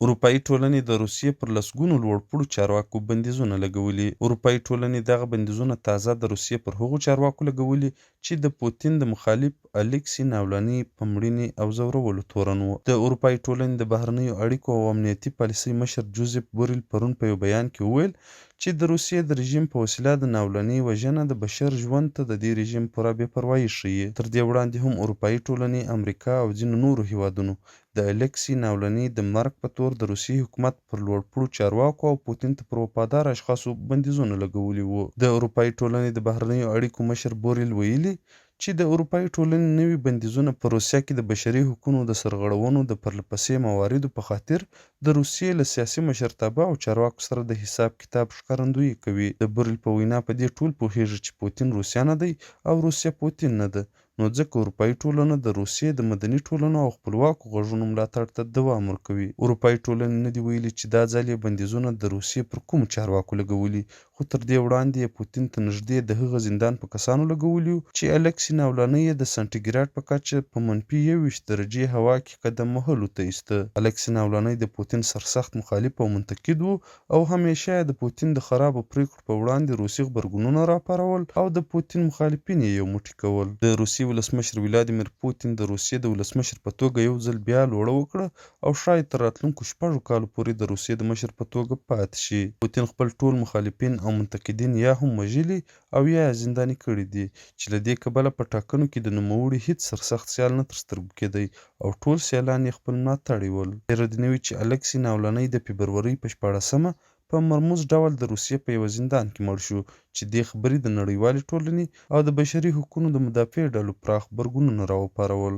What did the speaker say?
اروپايي ټولنې د روسیې پر لسګونو لوړپوړو چارواکو بندیزونه لګولي. اروپايي ټولنې دغه بندیزونه تازه د روسیې پر هغو چارواکو لګولي چې د پوتین د مخالف الکسي ناولاني په مړینې او ځورولو تورن وو. د اروپايي ټولنې د بهرنیو اړیکو او امنیتي پالیسۍ مشر جوزف بوریل پرون په یو بیان کې وویل چې د روسیې د رژیم په وسیله د ناولاني وژنه د بشر ژوند ته د دې رژیم پوره بې پروايي ښيي. تر دې وړاندې هم اروپايي ټولنې، امریکا او ځینو نورو هېوادونو د الکسي ناولني د مرګ په تور د روسیې حکومت پر لوړپوړو چارواکو او پوتین ته پر وفاداره اشخاصو بندیزونه لګولي وو. د اروپايي ټولنې د بهرنیو اړیکو مشر بوریل ویلي، چې د اروپايي ټولنې نوي بندیزونه په روسیه کې د بشري حقونو د سرغړونو د پرلپسې مواردو په خاطر د روسیې له سیاسي مشرتابه او چارواکو سره د حساب کتاب ښکارندويي کوي. د بوریل په وینا په دې ټول پوهېږي چې پوتین روسیه نه دی او روسیه پوتین نه ده، نو ځکه اروپايي ټولنه د روسیې د مدني ټولنو او خپلواکو غږونو ملاتړ ته دوام ورکوي. اروپايي ټولنې نه دي ویلي چې دا ځل یې بندیزونه د روسیې پر کومو چارواکو لګولي، خو تر دې وړاندې یې پوتین ته نږدې د هغه زندان په کسانو لګولي وو چې الکسي ناولاني یې د سانټي ګراډ په کچه په منفي 21 درجې هوا کې قدم وهلو ته ایسته. الکسي ناولاني د پوتین سرسخت مخالف او منتقد و او همېشه یې د پوتین د خرابو پرېکړو په وړاندې روسي غبرګونونه راپارول او د پوتین مخالفین یې یو موټي کول. د روسیې ولسمشر ولادیمیر پوتین د روسیې د ولسمشر په توګه یو ځل بیا لوړه وکړه او ښايي تر راتلونکو شپږو کالو پورې د روسیې د مشر په توګه پاتې شي. پوتین خپل ټول مخالفین او منتقدین یا هم وژلي او یا یې زنداني کړي دي، چې له دې کبله په ټاکنو کې د نوموړي هیڅ سرسخت سیال نه تر سترګو کېدی او ټول سیالان یې خپل ملاتړي ول. هېره دې نه وي چې الکسي ناولاني د فبرورۍ په شپاړسمه په مرموز ډول د روسیې په یوه زندان کې مړ شو، چې دې خبرې د نړیوالې ټولنې او د بشري حقونو د مدافع ډلو پراخ غبرګونونه راوپارول.